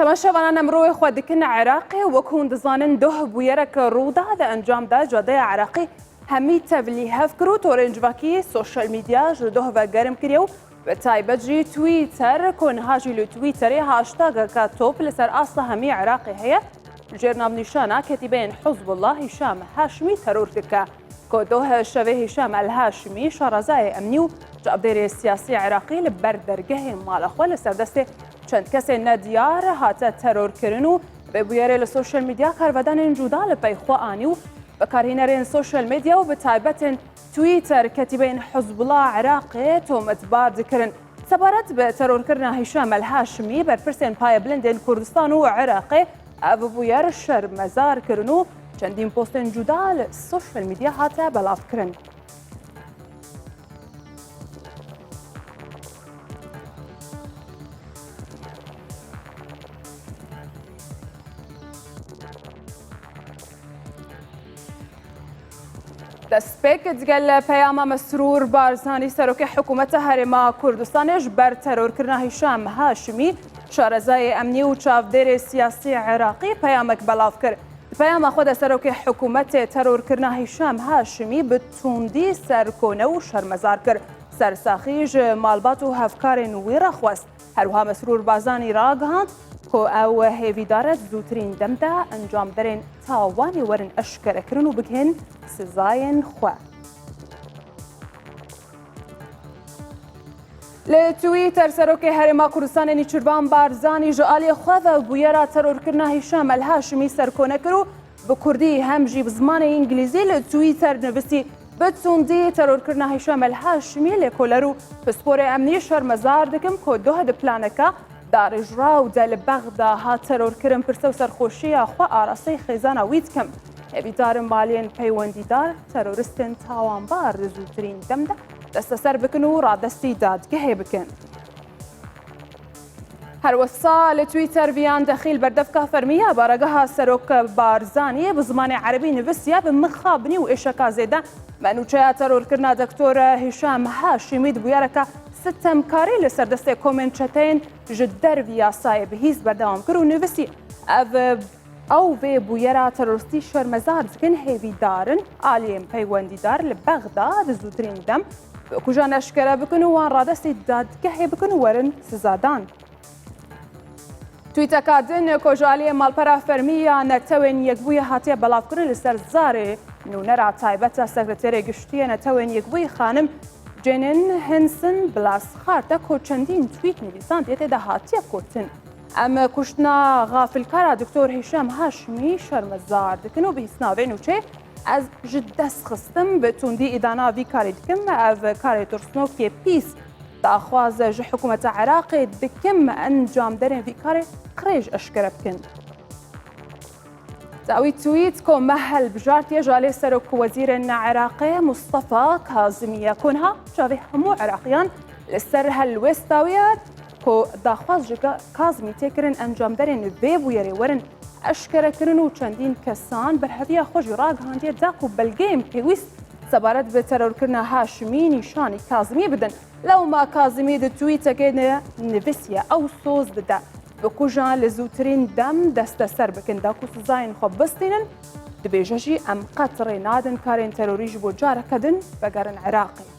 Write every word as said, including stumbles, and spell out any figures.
Temaşevanan, em rûyê xwe dikin Iraqê. Wek hûn dizanin, doh bûyerek rû da, di encam de cadeya Iraqê hemî tevlîhev kir û torên civakî, sosyal medya ji doh ve germ kiriye û bi taybet jî Twitter, ku niha jî li Twitterê hashtageke top li ser asta hemî Iraqê heye, ji jêr navnîşana Ketîbeyên Hizbullah Hîşam Haşimî teror dike. Ku doh şevê Hîşam El Haşimî, şarezayê emnî û çavdêrê siyasî Iraqî, li ber dergehê mala xwe li ser destê çend kesên nediyar hate terorkirin û vê bûyerê li sosyal medya karvedanên cuda li pey xwe anî û bekarhînerên sosyal medya û bi taybetên Twitter ketîbeyên Hizbullah Iraqê tometbar dikirin. Sebaret bi terorkirina Hîşam El Haşimî, berpirsên payebilindên Kurdistan û Iraqê ev bûyer şermezar kirin û çendîn postên cuda li sosyal medya hate belavkirin. Destpêk digel peyama Mesrûr Barzanî, serokê hikûmeta Herêma Kurdistanê, ji ber terorkirina Hîşam Haşimî, şarezayê emnî û çavdêrê siyasî Iraqî peyamek belav kir. Di peyama xwe de serokê hikûmetê terorkirina Hîşam Haşimî bi tundî serkone û şermezar kir. Sersaxî ji malbat û hevkarên wî re xwest. Her wiha Mesrûr Barzanî ragihand ku ew hêvîdar e di zûtirîn dem de encamderên tawanê werin eşkerekirin û bigihên sizayên xwe. Li Twitter, serokê Herêma Kurdistanê Nêçîrvan Barzanî ji aliyê xwe ve bûyera terorkirina Hîşam El Haşimî serkone kir û bi kurdî hem jî bi zimanê îngilîzî li Twitter nivîsî: "Bi tundî terorkirina Hîşam El Haşimî, lêkoler û pisporê emnî şermezar dikim ku doh di planeke darêjraw de li Bexda hat terorkirin, pirse û serxweşiya xwe arasteyî xêzana wî dikim. Hêvîdarim aliyên peywendîdar teroristên tawanbar di zûtirîn dem de desteser bikin û radestî dadgehê bikin." Her wisa li Twitter viyan dexî li berdevka fermî ya baregeha Serok Barzanî bi zimanê erebî nivîsiye: "Bi mixabinî û êşeka zêde me nûçeya terorkirina Doktor Hîşam Haşimî di bûyereke sitemkarî li ser destê komên çeteyên ji dervî yasayê bihîst berdewam kir û nivîsî: Ev Ew vê bûyera teroristî şermezar dikin, hêvîdar in aliyên peywendîdar li Bexda di zûtirîn dem bikujan eşkere bikin û wan radestî dadgehê bikin û werin sizadan." Twîteka din ku ji aliyê malpera fermî ya Netewên Yekbûyî hatiye belavkirin, li ser zarê nûnera taybet a Sekreterê Giştî yê Netewên Yekbûyî, xanim Jeanine Henson-Plasschaert e ku çendîn twît nivîsandiye, tê de hatiye gotin: "Em kuştina xafilkara Doktor Hîşam Haşimî şermezar dikin û bihîstina vê nûçeyê ez ji dest xistim, bi tundî îdana vî karî dikim, ev karê tirsnok yê pîs. Daxwaz ji hikûmeta Iraqê dikim encamderên vî karê qirêj eşkere bikin." Dawî twît ku me hilbijartiye ji alî Serok Wezîrên Iraqê Mustafa Kazimî ye, ku niha çavê hemû Iraqiyan li ser helwêsta wî ye ku daxwaz ji Ka-, Kazimî tê kirin encamderên vê bûyerê werin eşkerekirin û çendîn kesan berheviya xwe jî ragihandiye da ku belgeyên pêwîst sebaret bi terorkirina Haşimî nîşanî Kazimî bidin. Lewma Kazimî di twîtekê de nivîsiye: "Ew soz dide bikujan li zûtirîn dem desteser bikin, da ku sizayên xwe bistînin. Dibêje jî: 'Em qet rê nadin karên terorî ji bo careke din vegerin Iraqê.'"